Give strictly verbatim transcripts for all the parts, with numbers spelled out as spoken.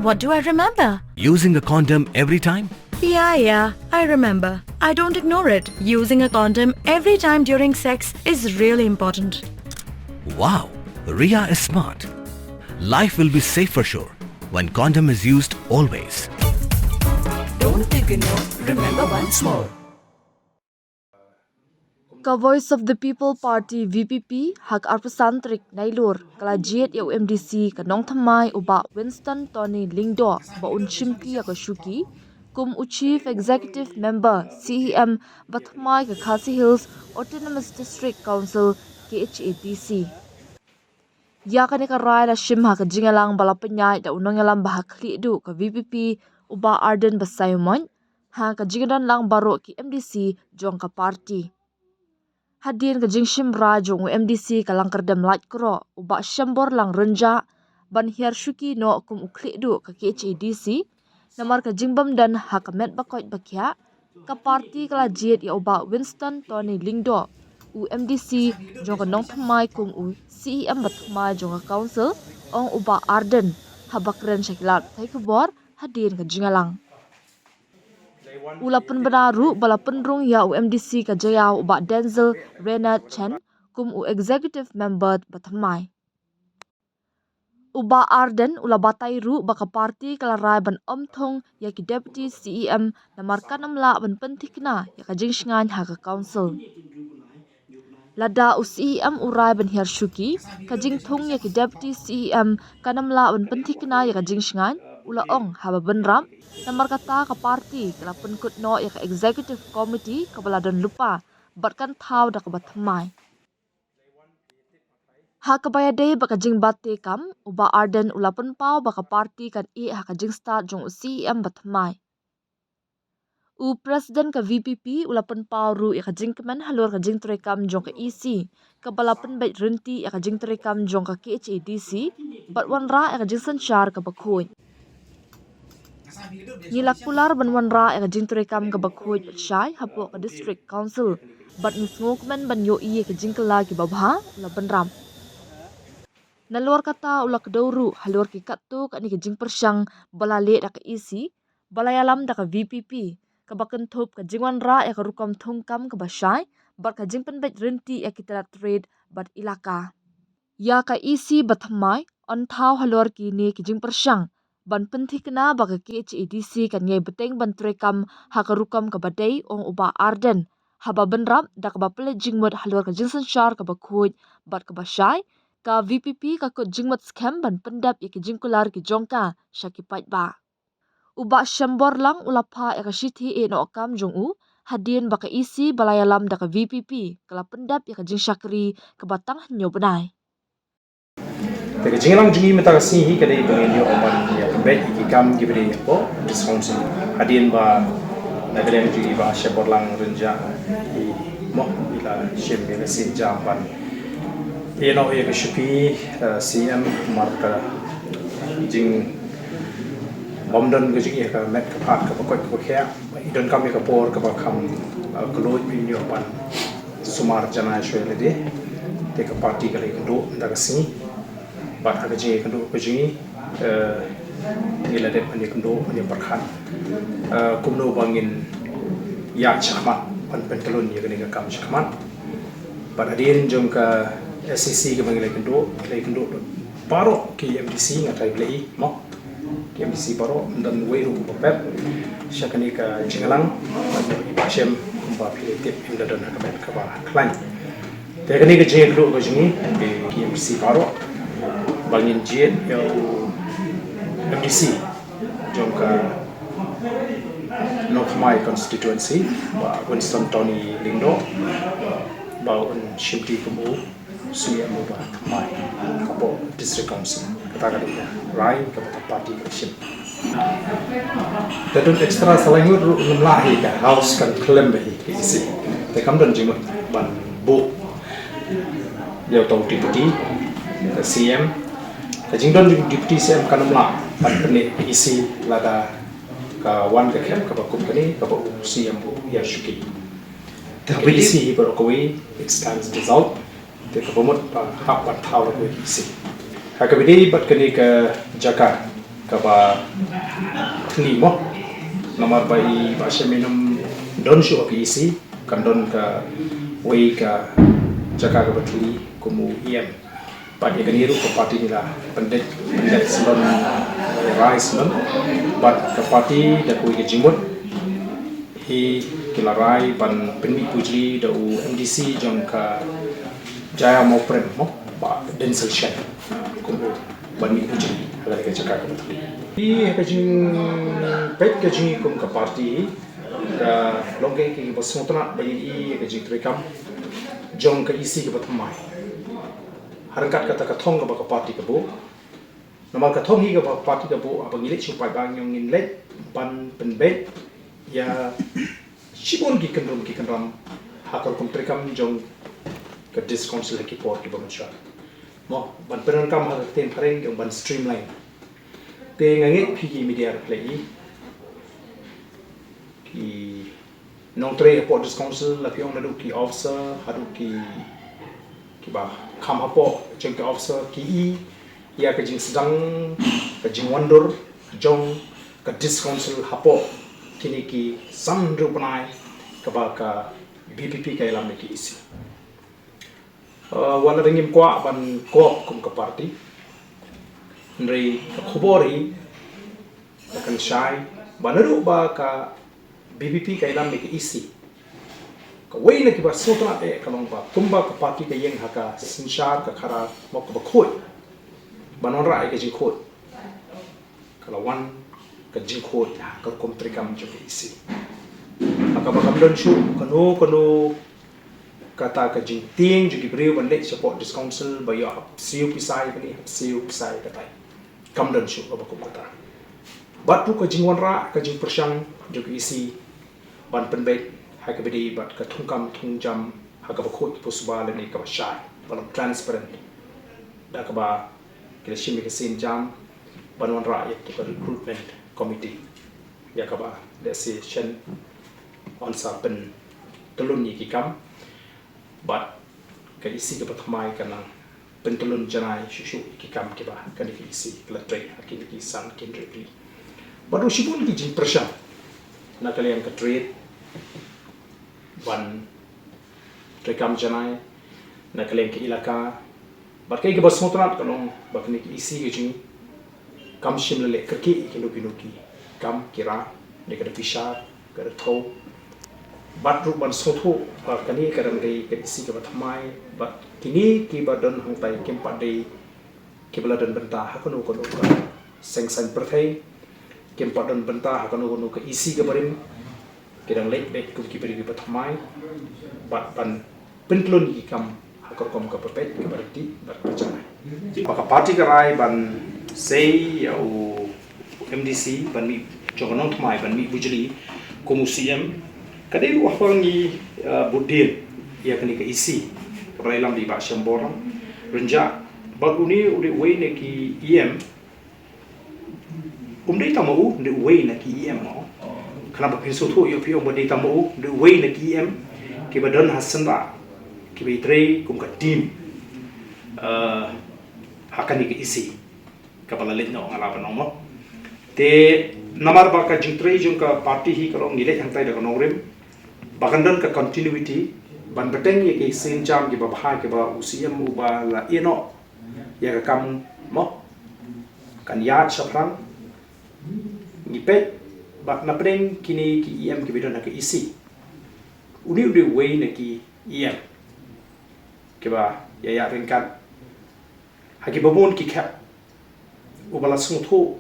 What do I remember? Using a condom every time? Yeah, yeah, I remember. I don't ignore it. Using a condom every time during sex is really important. Wow, Ria is smart. Life will be safe for sure when condom is used always. Don't ignore, remember once more. Ka Voice of the People Party V P P ha ka arphew san tarik Nailur ka la jied ïa u M D C ka Nongthymmai u Bah Winston Tony Lyngdoh ba un shimti ïa ka shuki kum u Chief Executive Member C E M bathymmai ka Khasi Hills Autonomous District Council K H A D C. Ïa kane ka rai la shim ha ka jingïalang ba la pynïaid da u nongïalam ba ha khlieh duh ka V P P u Bah Ardent Basaiawmoit ha ka jingdon lang baroh ki M D C jong ka party. Hadien ka jingshim rai jong u M D C ka Langkyrdem Laitkroh u Bah Shemborlang Rynjah ban hiar shuki noh kum u khlieh duh ka K H A D C namar ka jingbym don ha ka met ba koit ba khiah, ka party ka la jied ïa u Bah Winston Tony Lyngdoh u M D C jong ka Nongthymmai kum u C E M bathymmai jong ka council, ong u Bah Ardent haba kren sha ki lad pathai khubor hadien ka jingïalang. U la pynbna ruh ba la pynrung ïa u M D C ka Jaïaw u Bah Denzil Renard Chen kum u executive member bathymmai. U Bah Ardent u la batai ruh ba ka party ka la rai ban ym thung ïa ki deputy C E M namar kan ym lah ban pynthikna ïa ka jingshngaiñ ha ka council. Lada u C E M u rai ban hiar shuki, ka jingthung ïa ki deputy C E M kan ym lah ban pynthikna ïa ka jingshngaiñ, u la ong haba bynrap, namar kata ka party ka la pynkut noh ïa ka executive committee kaba la don lypa bad kan thaw da kaba thymmai. Ha kaba ïadei bad ka jingbat tekam, u Bah Ardent u la pynpaw ba ka party kan ïeh ha ka jingstad jong u C E M bathymmai. U President ka V P P u la pynpaw ruh ïa ka jingkmen halor ka jingtreikam jong ka E C kaba la pynbeit rynti ïa ka jingtreikam jong ka K H A D C bad wanrah ïa ka jingsynshar kaba khuid. Ngi la kular ban wanrah ïa ka jingtreikam kaba khuid bad shai hapoh ka District Council bad ngi sngewkmen ban ïohi ïa ki jingkylla kiba bha, u la bynrap. Nalor kata u la kdew ruh halor ki katto katne ki jingpyrshang ba la leh da ka E C ba la ïalam da ka V P P kaba kynthup ka jingwanrah ïa ka rukom thungkam kaba shai bad ka jingpynbeit rynti ïa ki tnat trade bad ilaka. Ïa ka E C bathymmai yn thaw halor kine ki jingpyrshang ban pynthikna ba ka K H A D C kan ïai bteng ban treikam ha ka rukom kaba dei, ong u Bah Ardent haba bynrap da kaba pynleit jingmut halor ka jingsynshar kaba khuid bad kaba shai, ka V P P ka kut jingmut skhem ban pyndep ïa ki jingkular ki jong ka sha ki paidbah. U Bah Shemborlang u la phah ïa ka shithi ïehnoh kam jong u hadien ba ka E C ba la ïalam da ka V P P ka la pyndep ïa ka jingshakri kaba tang hynñiew bnai. Te ka jingïalang jong ngi mynta ka sngi hi ka dei ba ngin ïoh ban ïa pynbeit ïa ki kam kiba dei hapoh District Council. Hadien ba na ka liang jong ngi Bah Shemborlang Rynjah i mo i la shim ïa ka sienjam ban ïehnoh ïa ka shuki, eh, C M namar ka jing bym don ka jingeh ka met ka phad kaba koit kaba khiah. I donkam ïa ka por kaba kham, eh, kylluid ba ngin ïoh ban sumar janai shwa ïa lade. Te ka party ka la ïakynduh mynta ka sngi. Bad ha ka jingïakynduh ka jong ngi, eh, ngi la dep ban ïakynduh ban ïapyrkhat, eh, kumno ba ngin ïaid shakhmat ban pynkylla ïa kane ka kam shakhmat. Bad hadien jong ka S A C kaba ngi la ïakynduh, ngi la ïakynduh baroh ki M D C, nga trai Blei mo. Ki M D C baroh, ym don uwei ruh uba pep sha kane ka jingïalang. Bad i Bah Shem kumba phi la tip, ym da don ha ka met kaba khlaiñ. Te kane ka jingïakynduh ka jong ngi ki M D C baroh ba ngin jied ïa u M D C jong ka Nongthymmai constituency, Bah Winston Tony Lyngdoh, ba un shimti kum u C M uba thymmai hapoh District Council. Kata ka dei ka rai kaba ka party ka shim. Te don extra sa lai ngut ruh, ngim lah hi, ka House kan khlem bha hi ka E C. Te kam don jingmut ban buh ïa uta u Deputy ka C M. Ka jingdon jong u Deputy C M kan ym lah ban pynneh ka E C lada ka wan ka khep kaba kum kane kaba u C M u hiar shuki. Te ka E C hi baroh kawei, it stands dissolved. Te kaba mut ba hap ban thaw da kawei ka E C. Ha kaba ïadei bad kane ka jaka, Kaba thni mo. Namar ba i Bah Shyam Menon don shuh ha ka E C, kan don kawei ka jaka kaba thni kum u E M. Bad ïa kane ruh ka party ngi la pyndep, pyndep syndon, rai syndon. Bad ka party da kawei ka jingmut hi ki la rai ban pynmih bujli da u M D C jong ka Jaiñtia Mawprem mo, Bah Densel Shyne. Kum u ban mih bujli ha kane ka jaka kaba thni. Ïa ka jingpeit ka jong ngi kum ka party ka long kaei kaba sngewtynnat ba ngin ïohi ïa ka jingtrei kam jong ka E C kaba thymmai. Ha ryngkat kata ka thong kaba ka party ka buh. Namar ka thong hi kaba ka party ka buh, haba ngi leit sha u paidbah ngin leit ban pynbeit ïa shibun ki kynrum ki kynram ha ka rukom treikam jong ka District Council ha ki por kiba mynshwa. Mo, ban pyndonkam ha ka ktien phareng ka ong ban streamline. Te nga ngeit phi ki media ruh phi la ïohi, ki nongtrei hapoh District Council, la phi ong naduh ki officer haduh ki, kiba kham hapoh jong ki officer, ki i ïa ka jingsdang, ka jingwandur jong ka District Council hapoh kine ki san hynriew bnai kaba ka VPP ka ïalam ïa ka E C. Uh, wat la dang ngim kwah ban kop kum ka party, hynrei ka khubor hi ka kan shai ba naduh ba ka VPP ka ïalam ïa ka E C, kawei na kiba sngewtynnat eh ka long ba kumba ka party ka ïeng ha ka synshar ka khadar mo, kaba khuid, ban wanrah ïa ka jingkhuid, ka la wan ka jingkhuid ha ka rukom treikam jong ka E C. Ha kaba kam don shuh kano kano kata ka jingtieng jong ki briew ban leit shapoh District Council ba ïoh hap siew pisa ïa kane, hap siew pisa ïa katai. Kam don shuh kaba kum kata. Bad ruh ka jingwanrah, ka jingpyrshang jong ka E C ban pynbeit ha kaba dei bad ka thungkam thungjam ha kaba khuid, kaba suba lane kaba shai, ba long transparent. Da kaba ki la shim ïa ka sienjam ban wanrah ïa ka recruitment committee, ïa kaba lehse shen yn sa pyntyllun ïa ki kam. Bad ka E C kaba thymmai ka nang pyntyllun janai shuh shuh ïa ki kam kiba kane ka E C ka la trei ha kine ki san ki hynriew tylli. Bad ruh shibun ki jingpyrshang na ka liang ka trade ban treikam janai, na ka liang ka elaka. Bad kaei kaba sngewtynnat ka long ba kane ka E C ka jong ngi kam shym la leh kyrkieh ïa kino kino ki kam, ki rah, ne ka da pisa, ka da thew. Bad ruh ban sngewthuh ba kane ka dang dei ka E C kaba thymmai, bad kine kiba don hangtai kim pat dei kiba la don bynta ha kano kano ka seng saiñ pyrthei, kim pat don bynta ha kano kano ka E C kaba rim. Ki dang leit beit kum ki briew kiba thymmai bad ban pyntyllun ïa ki kam ha ka rukom kaba peit, kaba ryntih bad kaba janai. Ba ka party ka rai ban sei ïa u MDC ban mih, jong ka nongthymmai ban mih bujli kum u CEM, ka dei ruh haba ngi, uh, bud dien ïa kane ka EC kaba la ïalam da i Bah Shembor Rynjah. Bad une u dei uwei na ki EM, um dei tang ma u, um dei uwei na ki EM mo. Khnang ba phin sngewthuh ïa phi, um dei tang ma u, um dei uwei na ki EM kiba don ha syndah, kiba ïatrei kum ka team, uh, ha kane ka EC kaba la leit noh, nga lah ban ong mo. Te namar ba ka jingtrei jong ka party hi ka long ngi leit hangtai da ka nongrim, ba kan don ka continuity, ban bteng ïa ki sienjam kiba bha kiba u CEM uba la ïeh noh ïa ka kam mo kan ïaid shaphrang. Ngi peit ba na pdeng kine ki EM kiba don ha ka EC, une u dei uwei na ki EM kiba ïa ïaid ryngkat ha kiba bun ki khep, uba la sngewthuh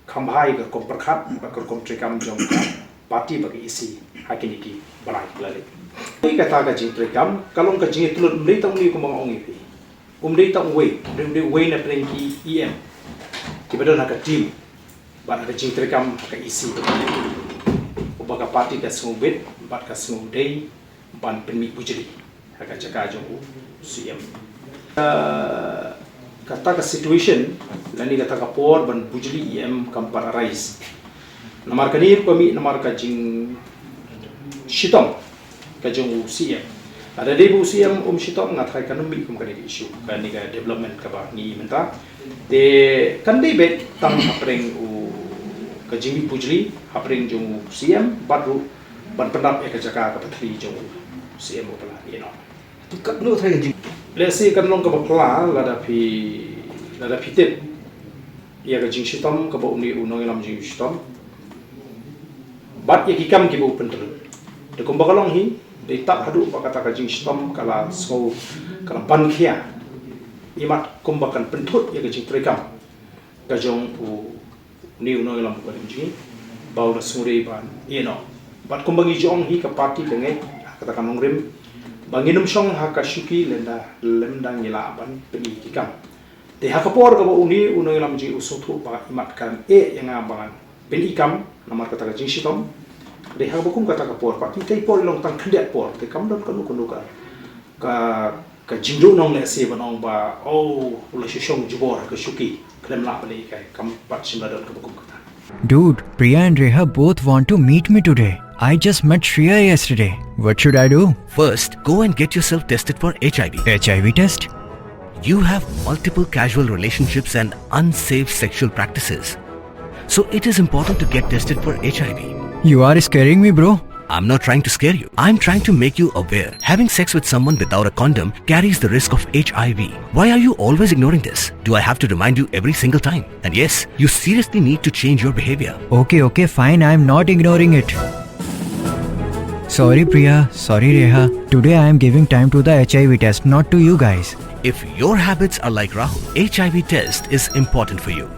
kham bha ïa ka rukom pyrkhat bad ka rukom treikam jong ka party bad ka EC ha kine ki bnai kiba la leit. Kata ka jingtreikam ka long ka jingïatylli, um dei tang une kumba nga ong ïa phi, um dei tang uwei, um dei, um dei uwei na pdeng ki EM kiba don ha ka team bad ha ka jingtreikam ha ka EC, uba ka party ka sngewbit bad ka sngewdei ban pynmih bujli ha ka jaka jong u CEM. Uh, kata ka situation lane kata ka por ban bujli EM kam pat arise. Namar kane ruh ka mih namar ka jingshitom ka jong u CEM. Lada dei ba u C M um shitom, nga tharai kan ym mih kum kane ka issue, kane ka development kaba ngi mynta. Te kan dei beit tang hapdeng u, ka jingmih pujli hapdeng jong u C M bad ruh ban pyndap ïa ka jaka kaba thri jong u C M uba la ïehnoh. To katno tharai ka jing- Let's say kan long kaba pla, lada phi, lada phi tip ïa ka jingshitom kaba une u nongïalam jingshitom bad ïa ki kam kiba u pyntrei. Te kumba ka long hi, dei tad haduh ba kata ka jingshitom ka la sngew, ka la ban khia, imat kumba kan pynthut ïa ka jingtrei kam ka jong u, une u nongïalam uba rim jong ngi ba u la sngewdei ban ïehnoh. Bad kumba ngi ju ong hi, ka party ka ngeit ha kata ka nongrim ba ngin ym shong ha ka shuki lymda, lymda ngi lah ban pyni ki kam. Te ha ka por kaba une u nongïalam jong ngi u sngewthuh ba imat kan eh ïa nga ba ngan pyni kam namar kata ka jingshitom, dei ha kaba kum kata ka por pat, te ka por i long tang khyndiat por, te kam don kano kano ka, ka, ka jingduhnong lehse ban ong ba, oh, u la shu shong jubor ha ka shuki, khlem lah ban leh kai, kam pat shym la don kaba kum kata. Dude, Priya and Reha both want to meet me today. I just met Shreya yesterday. What should I do? First, go and get yourself tested for H I V. H I V test? You have multiple casual relationships and unsafe sexual practices. So it is important to get tested for H I V. You are scaring me, bro. I'm not trying to scare you. I'm trying to make you aware. Having sex with someone without a condom carries the risk of H I V. Why are you always ignoring this? Do I have to remind you every single time? And yes, you seriously need to change your behavior. Okay, okay, fine. I'm not ignoring it. Sorry, Priya. Sorry, Reha. Today I am giving time to the H I V test, not to you guys. If your habits are like Rahul, H I V test is important for you.